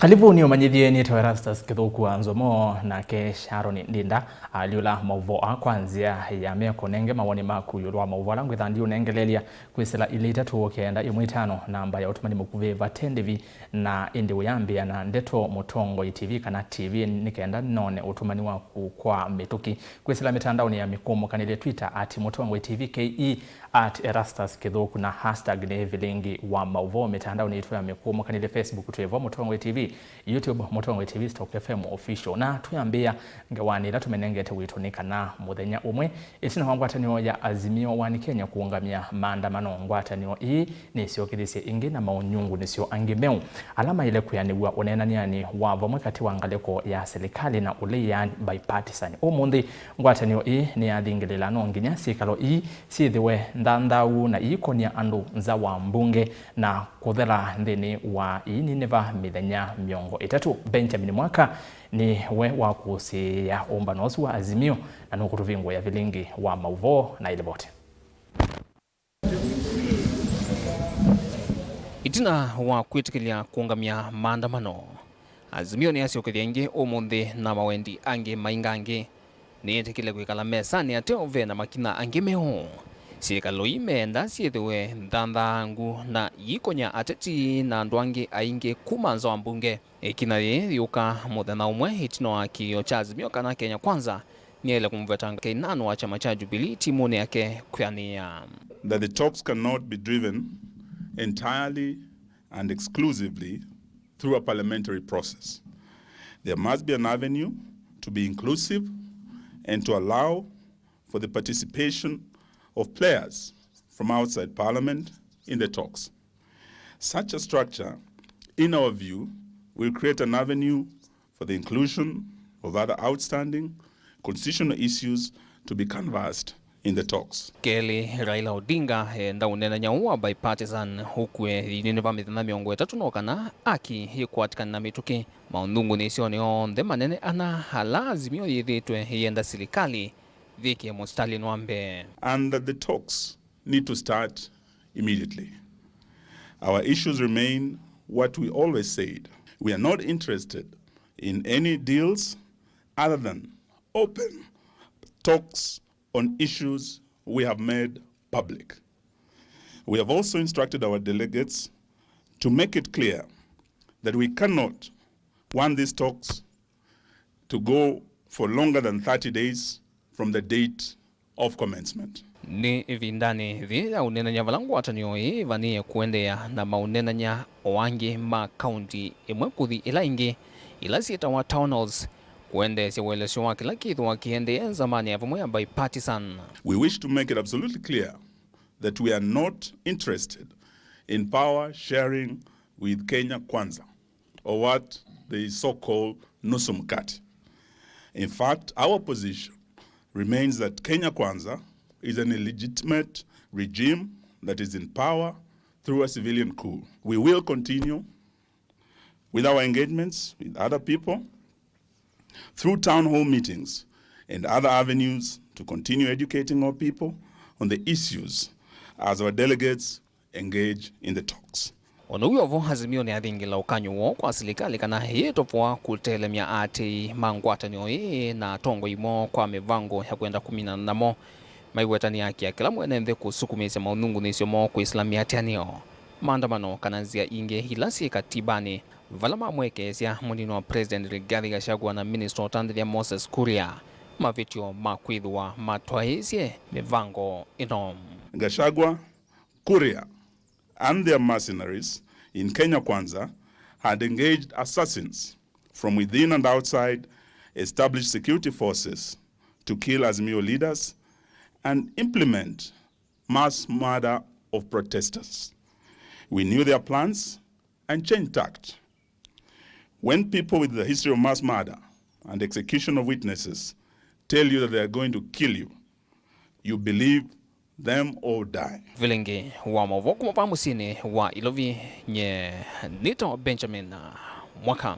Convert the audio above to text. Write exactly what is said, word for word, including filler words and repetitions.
Kalivuni ũmanyĩthye nĩtawa Erastus Kĩthũku wa Nzomo, nake Sharon Ndinda alyũla maũvoo aa kwa nzĩa ya meko. Nenge mawoni maku ĩũlũ wa maũvoo ala ngwĩtha ndiũnengeleelya kwĩsĩla ilĩ itatũ kenda ĩmwe itano, namba ya ũtũmani mũkuvĩ vate ndĩvi, na ĩndĩ ũyambĩĩa na Ndeto Mũtongoi T V kana T V nĩ kenda none ũtũmani waku kwa mĩtũkĩ. Kwĩsĩla mĩtandaonĩ ya mĩkũmũkanĩlye, Twitter at Mũtongoi T V K E, at Erastus Kĩthũku na hashtag nĩ Vilingi wa Maũvoo. Mĩtandaonĩ yitũ ya mĩkũmũkanĩlye, Facebook twĩ vo Mũtongoi T V, YouTube Mũtongoi T V, Stock F M Official. Na twĩambĩĩa ngewanĩ ĩla tũmenengete witũ nĩ kana mũthenya ũmwe ĩtina wa ngwatanĩo ya Azimio One Kenya kũũngamya maandamano, ngwatanĩo ĩĩ nĩsyokĩthisye ĩngĩ na maũnyungunyĩsyo angĩ meũ ala maĩle kwĩanĩw'a ũneenany'anĩ wa vamwe katĩ wa ngalĩko ya silikalĩ na ũlei, yaani bipartisan. Ũmũnthĩ, ngwatanĩo ĩĩ nĩyathingĩlĩla no nginya syĩkalo ii syĩthĩwe nthanthau na iikonia andũ nza wa mbunge na kũthela nthĩnĩ wa ii ninĩva mĩthenya mĩongo ĩtatũ. Benjamin Mwaka nĩ we wakũsĩĩa ũmbano ũsu wa Azimio na nũkũtũvingũĩa Vilingi wa Maũvoo na ĩlivoti. Ĩtina wa kwĩtĩkĩlya kũũngamya maandamano, Azimio nĩyasyokethya ĩngĩ ũmũnthĩ na mawendi angĩ maingangĩ. Nĩyĩtĩkĩle kwĩkala mesanĩ ateo ve na makinya angĩ meũ. Syĩkalo ii meenda syĩthĩwe nthanthangũ na iikonya ateti na andũ angĩ aingĩ kuma nza wa mbunge. Ĩkinya yĩĩ yũka mũthenya ũmwe ĩtina wa kĩĩo kya Azimio kana Kenya Kwanza nĩyaĩle kũmũveta Keinanu wa kyama kya Jubilee timunĩ yake kwĩanĩĩa. That the talks cannot be driven entirely and exclusively through a parliamentary process. There must be an avenue to be inclusive and to allow for the participation of players from outside parliament in the talks. Such a structure, in our view, will create an avenue for the inclusion of other outstanding constitutional issues to be canvassed in the talks. Kelĩ, Raila Odinga eenda ũneenany'a ũũ wa bipartisan ũkue thĩnĩ va mĩthenya mĩongo ĩtatũ no kana aki yĩkwatĩkane na mĩtũkĩ maũnyungunyĩsyonĩ onthe manene ana ala Azimio yĩthĩĩtwe ĩyenda silikalĩ yĩkĩe mũsitalĩnĩ wa mbee. And that the talks need to start immediately. Our issues remain what we always said. We are not interested in any deals other than open talks on issues we have made public. We have also instructed our delegates to make it clear that we cannot want these talks to go for longer than thirty days from the date of commencement. Nĩ ĩvindanĩ yĩĩ ya ũneenany'a vala ngwatanĩo ĩĩ ĩvanĩĩe kũendeea na maũneenany'a o angĩ ma kaunti ĩmwe kũthi ĩla ĩngĩ, ila syĩtawa town halls, kũendeesya ũelesyo wa kĩla kĩthĩwa kĩendee nzamanĩ ya vamwe ya bipartisan. We wish to make it absolutely clear that we are not interested in power sharing with Kenya Kwanza, or what they so-called nusu mkate. In fact, our position remains that Kenya Kwanza is an illegitimate regime that is in power through a civilian coup. We will continue with our engagements with other people through town hall meetings and other avenues to continue educating our people on the issues as our delegates engage in the talks. O na wĩ o vo, Azimio nĩyathingĩla ũkany'o woo kwa silikalĩ kana ĩyĩtovoa kũtelemya aatĩĩi ma ngwatanĩo ĩĩ na atongoi moo kwa mĩvango ya kwenda kũminana namo, maiweta nĩ haki ya kĩla mwene nthĩ kũsukumĩĩsya maũnyungunyĩsyo moo kwĩsĩla mĩatĩanĩo, maandamano kana nzĩa ingĩ ila syĩ katibanĩ, vala mamwekeesya mũnini wa President Rigathi Gachagua na Minister wa ũtandĩthya Moses Kuria mavĩtyo ma kwĩthĩwa matwaĩĩsye mĩvango ĩno. Gachagua, Kuria, and their mercenaries in Kenya Kwanza had engaged assassins from within and outside established security forces to kill Azimio leaders and implement mass murder of protesters. We knew their plans and changed tact. When people with the history of mass murder and execution of witnesses tell you that they are going to kill you, you believe them or die. Vilingi wa maũvoo kuma vaa mũsyĩnĩ wa Ilovi, nye nĩtawa Benjamin Mwaka.